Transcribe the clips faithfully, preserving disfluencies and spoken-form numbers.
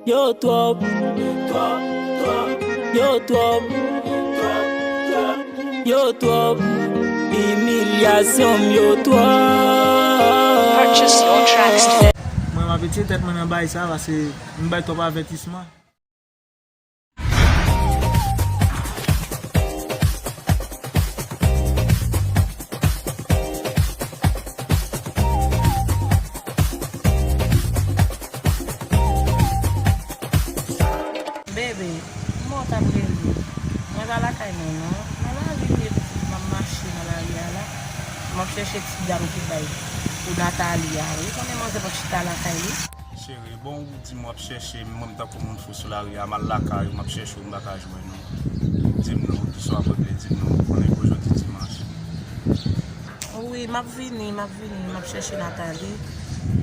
Yo twòp, yo twòp, yo twòp, imilyasyon m yo twòp. Purchase your tracks today. Mwen, m ap retire tèt mwen nan bagay sa, paske m bay twòp avètisman. Bebe, kòman w t ap rele? Mwen pa lakay mwen non. Nan lari m ye pitit, m ap mache nan lari a la. M ap chèche ti dam ki bay pou Nathalie a. Ou konnen manzè p ap chita lakay li. Cheri, bon, ou di m w ap chèche m, mwen m tankou moun fou sou lari a, m al lakay ou, m ap chèche ou, m pa ka jwenn ou. Di m non, kisa w ap regle, di m non, ou konnen ke jodi dimanch. Wi, m ap vini, m ap vini, m ap chèche Nathalie.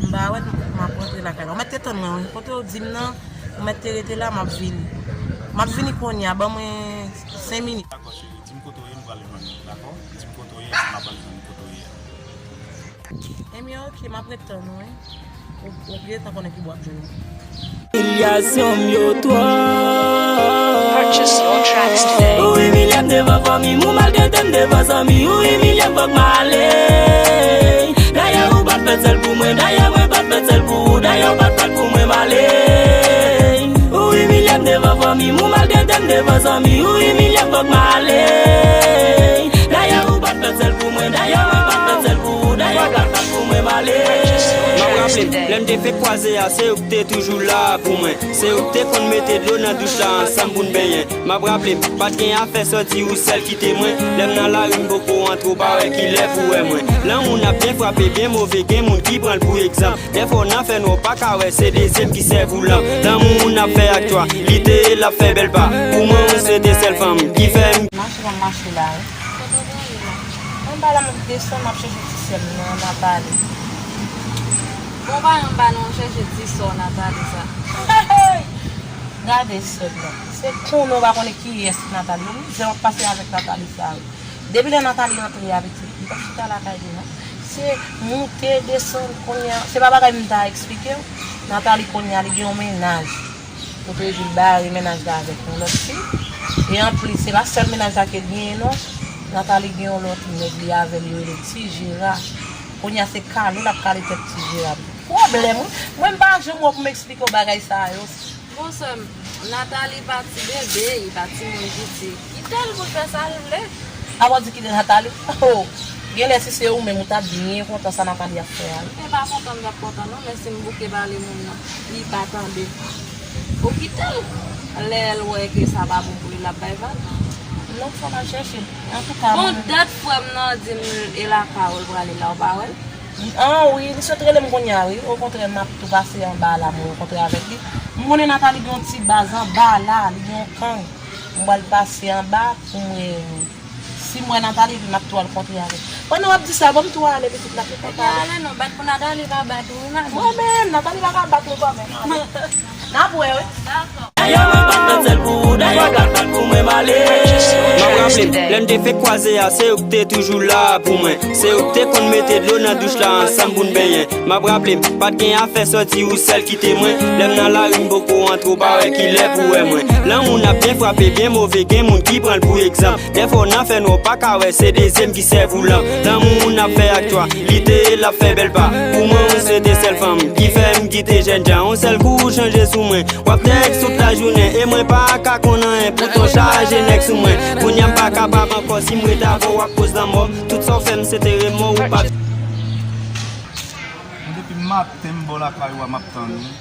M pa wè l, m ap rantre lakay la. Ou mèt te tann mwen, wi. Kote w di m nan, ou mèt te rete la, m ap vini. M ap vini kounye a, ban mwen senk minit. Dakò, cheri, di m kote w ye, m pral jwenn ou, dakò? Di m kote w ye, epi m ap al jwenn ou kote w ye a. Ebyen, oke, m ap ret tann ou, wi. Ou, ou gentan konnen ki bò w ap jwenn mwen. Imilyasyon m yo twòp. Purchase your tracks today. Ou imilye m devan fanmi m, ou maltrete m devan zanmi, ou imilye m, fòk m ale. Dayè ou pa t fè sèl pou mwen, dayè mwen pa t fè sèl pou ou, dayè ou pa t fè l pou mwen, m ale. Ou imilye m devan fanmi m, ou maltrete m devan zanmi, ou imilye m, fòk m ale. Dayè ou pa t fè sèl pou mwen, dayè mwen pa t fè sèl pou ou, dayè ou pa t fè l pou mwen, m ale. M ap raple m, lè n te fenk kwaze a, se ou k te toujou la pou mwen. Se ou k te konn mete dlo nan douch la ansanm pou n benyen. M ap raple m, pa t gen afè sòti ou sèl kite mwen. Lè m nan lari m poko antre, ou pa wè kilè pou wè mwen. Lanmou n ap byen frape, byen move, gen moun ki pran l pou egzanp. Dèfwa w nan fènwa, ou pa ka wè, se dezyèm ki sèvi w lanp. Lanmou n ap fè aktyalite, l ap fè bèl pa. Pou mwen, ou se te sèl fanm ki fè m. Mache pa m mache la, wi. Anba la, m ap desann, m ap chèche ti sè m nan, Nathalie. Bon, pa anba non, chèche ti sè w Nathalie sa. Gade sè m nan. Se konnen w pa konnen kiyès Nathalie. Yon mizè m ap pase avèk Nathalie sa, wi. Depi lè Nathalie antre a, pitit, li p ap chita lakay li non. Se moute, desann, kounye a, se pa bagay m ta eksplike w. Nathalie kounye a, li gen yon mennaj. Kote li bare mennaj la avèk yon lòt fi. E anplis, se pa sèl mennaj la ke l genyen non. Nathalie gen yon lòt nèg li avè l, yo rele Ti Jera. Kounye a se kale l ap kale tèt Ti Jera. Pwoblèm, wi. Mwen m pa janm wè pou m eksplike w bagay sa yo. Bon, sè m, Nathalie pa ti bebe, li pa timoun piti. Kite l pou l fè sa l vle. Apa w di kite Nathalie? Oh, genlè si se ou menm, ou t ap byen kontan sa Nathalie ap fè a, wi. M pa kontan, m t ap kontan non, men si m bouke pale moun nan, li pa tande. Ou kite l. Lè l wè ke sa pa bon pou li, l ap bay vag. Non, fò m al chèche l. Antouka, bon, mwen dat frè m nan di m e lakay ou l prale la, ou pa wè l? An wi, li sot rele m kounye a wi. Okontrè, m ap tou pase anba la, mwen rankontre avèk li. M konnen Nathalie gen yon ti baz anba la, li gen yon kan. M pral pase anba pou mwen. Si m wè Nathalie, epi m ap tou al kontre avèk. Pandan w ap di sa, ban m tou ale, pitit, n ap ret anba la. Ebyen, ale non, bat pou Nathalie pa bat ou, wi, madanm. Mwen menm, Nathalie pa ka bat mwen kanmenm. N ap wè, wi. Dakò. Dayè mwen pa t fè l pou ou, dayè w pa t fè l pou mwen, m ale. M ap raple m, lè n te fenk kwaze a, se ou k te toujou la pou mwen. Se ou k te konn mete dlo nan douch la ansanm pou n benyen. M ap raple m, pa t gen afè sòti ou sèl kite mwen. Lè m nan lari m poko antre, ou pa wè kilè pou wè mwen. Lanmou n ap byen frape, byen move, gen moun ki pran l pou egzanp. Dèfwa w nan fènwa, ou pa ka wè, se dezyèm ki sèvi w lanp. Lanmou n ap fè aktyalite, l ap fè bèl pa. Pou mwen, ou se te sèl fanm ki fè m kite jènjan. Yon sèl kou ou chanje sou mwen. W ap tèks tout lajounen e mwen pa ka konn anyen. Poutan w chaje nèg sou mwen. Kounye a m pa kapab ankò, si m ret avè w, w ap koz lanmò m. Tout sa w fè m, se te remò, ou pa. Mwen depi maten m bò lakay ou a, m ap tann ou.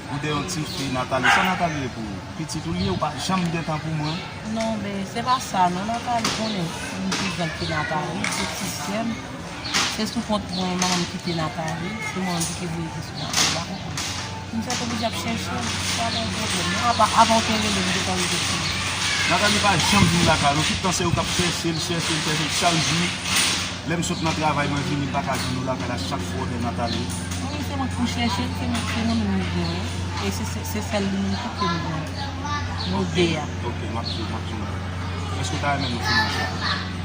Ou de yon tifi, Nathalie. Sa Nathalie ye pou ou? Pitit ou li ye, ou pa janm gen tan pou mwen. Non, men se pa sa non, Nathalie konnen m pi gran ke Nathalie, se ti sè m. Se sou kont mwen, manman m kite Nathalie, se mwen menm ki te voye te sou Nathalie, ou pa konprann. M sot oblije ap chèche l, pa gen pwoblèm non, apa, apa w te rele m, m te konn rete sou li. Nathalie pa janm vin lakay nou, tout tan se ou k ap chèche l, chèche l, chèche l, chak jou. Lè m sot nan travay, mwen vini, m pa ka jwenn ou lakay la, chak fwa w gen Nathalie. Wi, se mwen ki pou chèche l, se mwen, se nou menm nou genyen. E se, se, se sèl li menm tou ke nou genyen. Nou de a. Ok, m ap swiv, m ap swiv. Èske w ta renmen nou fè mache a?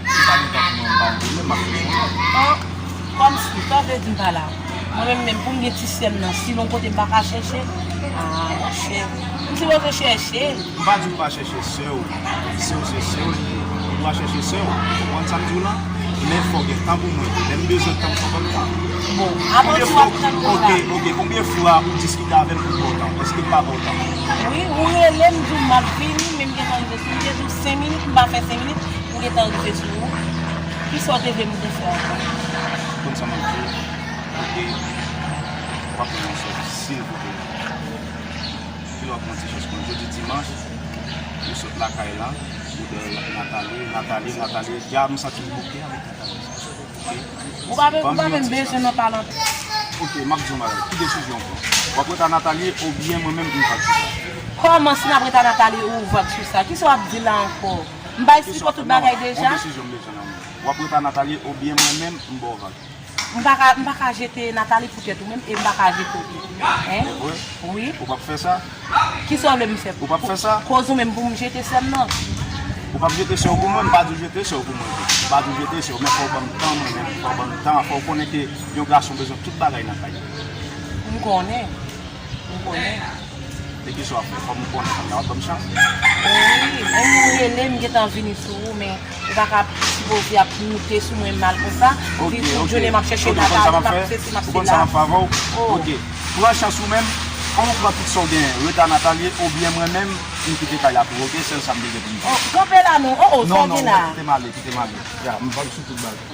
Si w pa gen tan pou mwen, m pa gen pwoblèm, m ap fè sa. An, kòmsi, sa w vle di m pa la? Mwen menm, menm pou m gen ti sè m nan, si l yon kote m pa ka chèche, Ah, monchè. M sipoze chèche l. M pa di w pa chèche sè w. Sè w se sè w li ye. Ou pa chèche sè w. Ou konprann sa m di w lan? Men fò w gen tan pou mwen tou. Lè m bezwen tan, fò w ban m tan. Bon, avan tou w ap tann la. Ok, ok. Konbyen fwa ou diskite avè m pou m ba w tan? Èske m pa ba w tan? Wi, ou rele m, di w m ap vini, men m gentan rive sou li. M te di w senk minit, m pa fè senk minit, m gentan rive sou ou. Kisa w te vle m te fè ankò? Konn sa m ap di w. Ok. W ap pran yon sòt, silvouplè. Kilè w ap pran ti chans pou mwen? Jodi dimanch, ou sot lakay la, ou dèyè Nathalie, Nathalie, Nathalie. Dja m santi m bouke avèk Nathalie sa. Ok? Ou pa menm, ou pa menm bezwen nan pale anpil. Ok, m ap di w yon bagay. Ki desizyon w pran? W ap ret a Nathalie oubyen mwen menm m vag sou sa? Kòman si n ap ret a Nathalie ou vag sou sa? Kisa w ap di la ankò? M bay sipò tout bagay deja. Yon desizyon m bezwen nan men w. W ap ret a Nathalie oubyen mwen menm m ba w vag? M pa ka, m pa ka jete Nathalie poutèt ou menm e m pa ka jete w tou. Hein? Se vre? Wi. Ou p ap fè sa? Kisa w vle m fè? Ou p ap fè sa? Koz ou menm pou m jete sè m nan. Ou p ap jete sè w pou mwen, m pa di w jete sè w pou mwen tou. M pa di w jete sè w, men fò w ban m tan mwen menm, fò w ban m tan, fò w konnen ke yon gason bezwen tout bagay nan kay li. M konnen. M konnen. E kisa w ap fè? Kòm ou konnen kòm nan w ap ban m chans. Wi, menm ou rele m, m gentan vini sou ou, men ou pa ka sipoze ap moute sou mwen mal konsa. Di tou jounen m ap chèche Nathalie, m ap sesi, m ap sela. Ou konn sa m ap fè avè w? Ok. Pran chans ou menm, kòm ou pran tout sa w genyen, ret a Nathalie, oubyen mwen menm, m kite kay la pou ou, ok? Sèl sa m te gen pou m di. Oh, kanpe la non. Oh, oh, sa w gen la? Non, non, kite m ale, kite m ale. Ya, m vag sou tout bagay.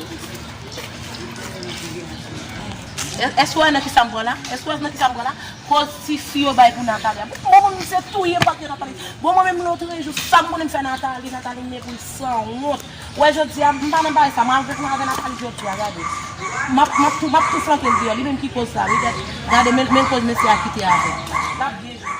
Èske w wè nan kisa m pran la? Èske w wè nan kisa m pran la? Koz tifi yo bay pou Nathalie a. Bon, bon, mwen se touye pa ke Nathalie. Bon, mwen menm lotrejou, sa m konnen m fè Nathalie, Nathalie mepriz sanwont. Wè jodi a, m pa nan bagay sa, m al ret nan avè Nathalie jodi a, gade. M ap, m ap tou, m ap tou flanke l deyò, li menm ki koz sa, wi, gade, gade, men, men koz mesye a kite avè l. L ap byen jwe.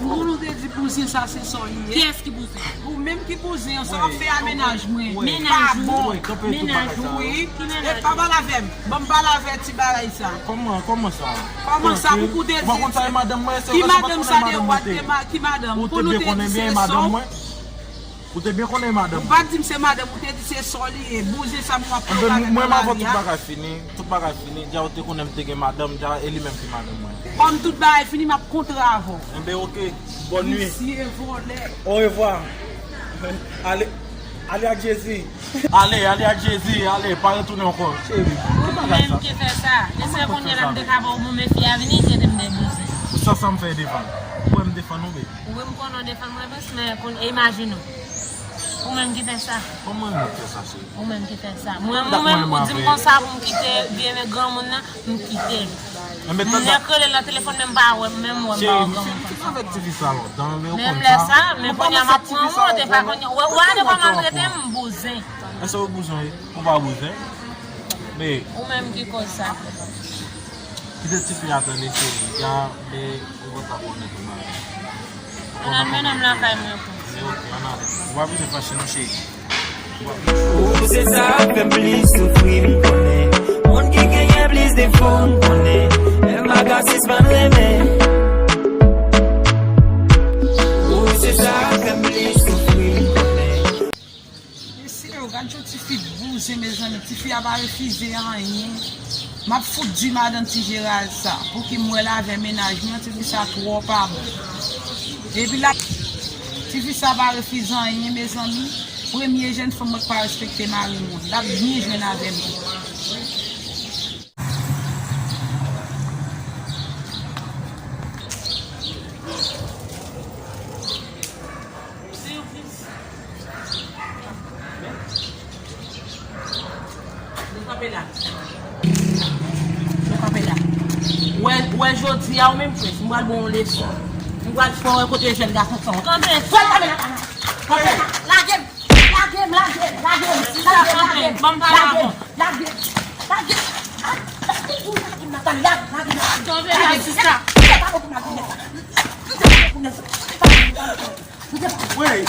Moun ou te di bouzen sa se sa li ye. Kiyès ki bouzen? Ou menm ki bouzen an, sa w ap fè a mennaj mwen. Mennaj ou? Mennaj ou? Wi. Ki mennaj ou? E pa pale avè m. Ban m pale avè ti bagay sa. Kòman, kòman sa? Kòman sa pou koute di? Ou pa konn sa e madanm mwen, se ki madanm sa de ou a te ma-, ki madanm? Pou nou te di se sè w. Ou te byen konnen madanm mwen. Ou pa di m se madanm, ou te di se sè w li ye. Bouzen sa m w ap pran avè nan lari a. Mwen m avè w tout bagay fini, tout bagay fini. Dja ou te konnen m te gen madanm, dja e li menm ki madanm mwen. Kòm tout bagay fini, m ap kontre avè w. Enben, ok. Bòn nwi. Visye, vòlè. Orevwa. Ale, ale ak Jezi. Ale, ale ak Jezi, ale, pa retounen ankò. Cheri, ki bagay sa? Ou menm ki fè sa. E se kounye a la m te ka ba w bon men fi a vini, se te m te bouzen. Sa, sa m fè defann. Ou wè m defann ou, baby. Ou wè m konnen w defann mwen plis, men kounye, imajine w. Ou menm ki fè sa. Kòman ou fè sa, cheri? Ou menm ki fè sa. Mwen, mwen menm, ou di m konsa pou m kite vye granmoun nan, m kite l. Enben, m nan k rele l nan telefòn, men m pa wè, menm wè m pa wè granmoun konsa. Cheri, m fin avèk tifi sa lontan, men ou konn sa. Menm lè sa, men kounye a m ap pran wont, e pa kounye a. Ou wè, ou wè de kòman l trete m, bouzen. Èske ou bouzen, wi? Ou pa bouzen. Men. Ou menm ki koz sa. Kite tifi a tande, cheri. Ya, men, ou konn sa pou nèg ou mari. Ann al mennen m lakay mwen pou. Men ok, ann ale. Ou pa bezwen fache non, cheri. Ou se sa k fè m plis soufri, m konnen. Moun ki genyen plis defo, m konnen. Lè m pa ka sispann renmen. Ou se sa k fè m plis soufri, m konnen. Mesye yo, gad yon tifi bouzen, mezanmi. Tifi a pa refize anyen. M ap fout di madanm Ti Jeraz sa. Pou ki m wè l avè mennaj mwen, tifi sa twò pa bon. Epi la, tifi sa pa refize anyen, mezanmi. Premye jèn fanm mwen k pa respekte mari moun. L ap byen jwenn avè m. Jodi a, ou menm, Prince, m pral ba w yon leson. M pral fè w wè kote jèn gason sa. Kanpe, kanpe la, kanpe la. Lage m, lage m, lage m, lage m, lage m, lage m, lage m, lage m. Ah, lage m, lage m, lage m, lage m. Kanpe la, sista. Wey.